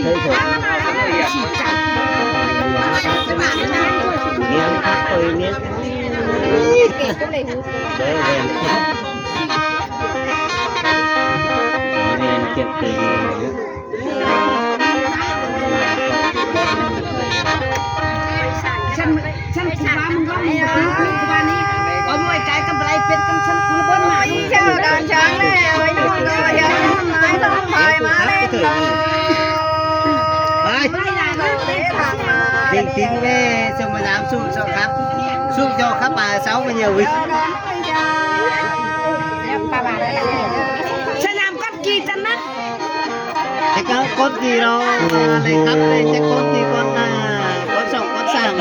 ເນຍ ເນຍ ເນຍ ເດີ ເດີ ເນຍ ເກັບເຕີມ ໄປ ເປັນຕິງແມ່ ສົມມາດາມ ສູ້ເຈົ້າຄັບ ສູ້ເຈົ້າຄັບ ປາເຊົາມາເຍາະເວີຍ. ສະໜາມກັບກີຈັນນະ ແຕ່ກໍກົດກີເນາະ ເອີ ໄດ້ຄັບ ໄດ້ຈັກກົດກີກ່ອນໜ້າ ກົດສອງ ກົດສາມ.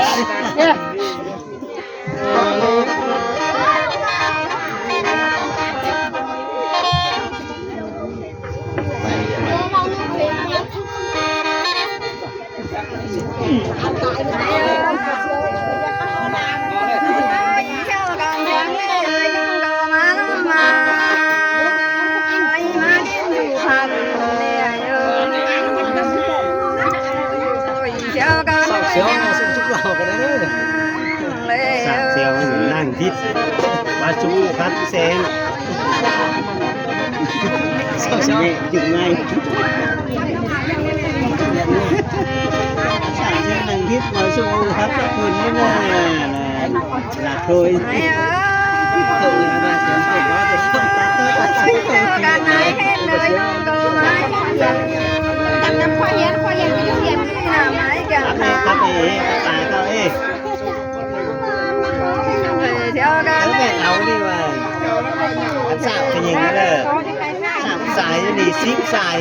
ສາມແຊວນັ່ງທິດ ມາຊູ່ຄັດແຊງ ສາມແຊວນັ່ງທິດ ມາຊູ່ຄັດກັບຄົນນີ້ແຫຼະ ລະໂທຍ ກັບນ້ຳ ຂ້ອຍຮຽນ ຂ້ອຍຮຽນ ຂ້ອຍຮຽນ ກັບເອ ກັບເອ ເອົານີ້ວ່າ ສາວຜູ້ຍິງເດີ ສາວຜູ້ຊາຍນີ້ ສິບຊາຍ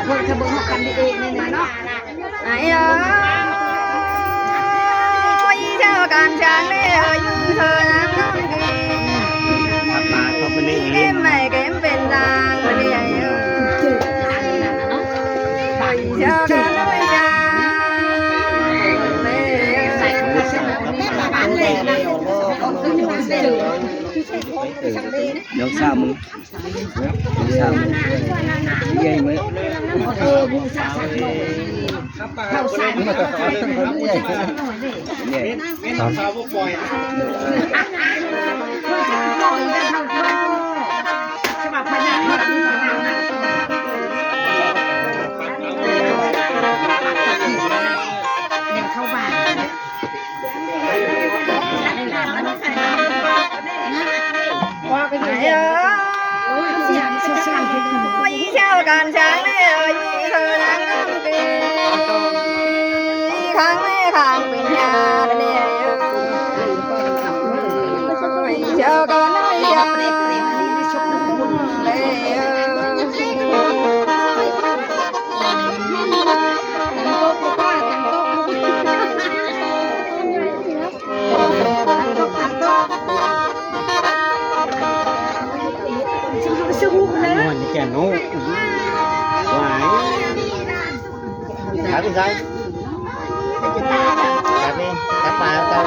ເບິ່ງ ຖ້າເບິ່ງຮອດກັນດີເອນີ້ເນາະ. ດອກສາມ ມ່ວນແກ່ນໂນ ຫວາຍ ຄັບໄປໃສ ຄັບນີ້ ຄັບປາເກົ່າ.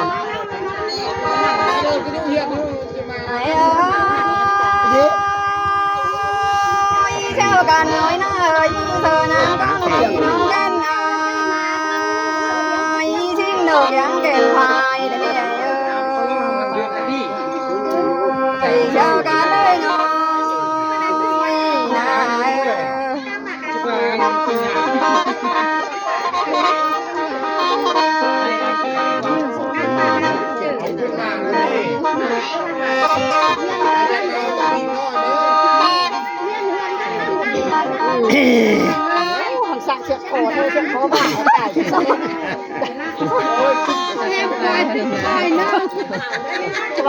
ໂອ້ຍ ສະເສຍກຄໍເດີ ສະເສຍກຄໍບາດຕາຍ.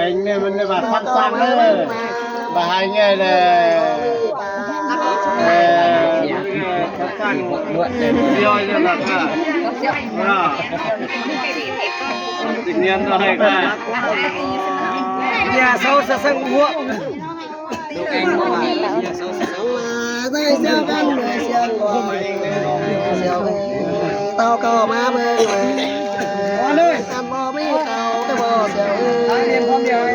ເອງນີ້ມັນໄດ້ວ່າຟັງຟັງເດີ ບໍ່ໃຫ້ງ່າຍເດີ ເອີ ຟັງຟັງ ດຽວຈະແບບວ່າ ເນາະ ຊິງຽນບໍ່ໃຫ້ກະ ຢ່າເຊົາສະສັງຫົວ ໄດ້ເຊື່ອກັນເດີ ເຊື່ອກັນເດີ ເຈົ້າກໍມາເບິ່ງເລີຍ ອັນບໍ່ມີເຂົາກໍບໍ່ເຊື່ອເອີຍ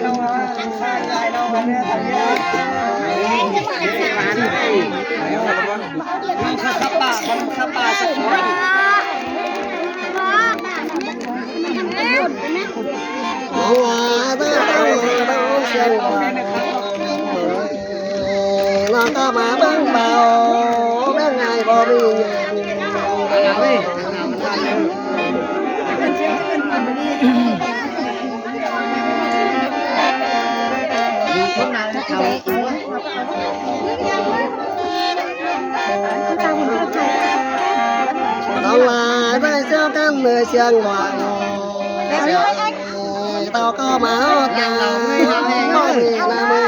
ນ້ອງກໍມາເບິ່ງເບົາ ເບິ່ງໃຫ້ບໍ່ມີຫຍັງ ນ້ອງວ່າໄດ້ເຈົ້າກັນເມື່ອຊຽງວ່າ ເຈົ້າກໍມາຮອດນາ ບໍ່ມີນາເມື່ອ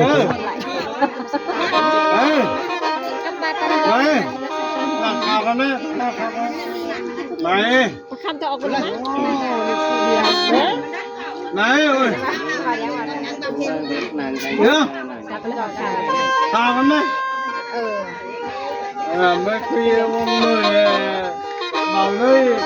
ໄປ ໄປ ຫຼັກຖານກັນແດ່ ຫຼັກຖານກັນ ໄປ ຄຳຈະອອກບໍ່ໄດ້ ໄປ ໂອ້ຍ ເນາະ ຖາມກັນແດ່ ເອີ ເອີ ແມ່ຄຸຍ ເວົ້າເລີຍ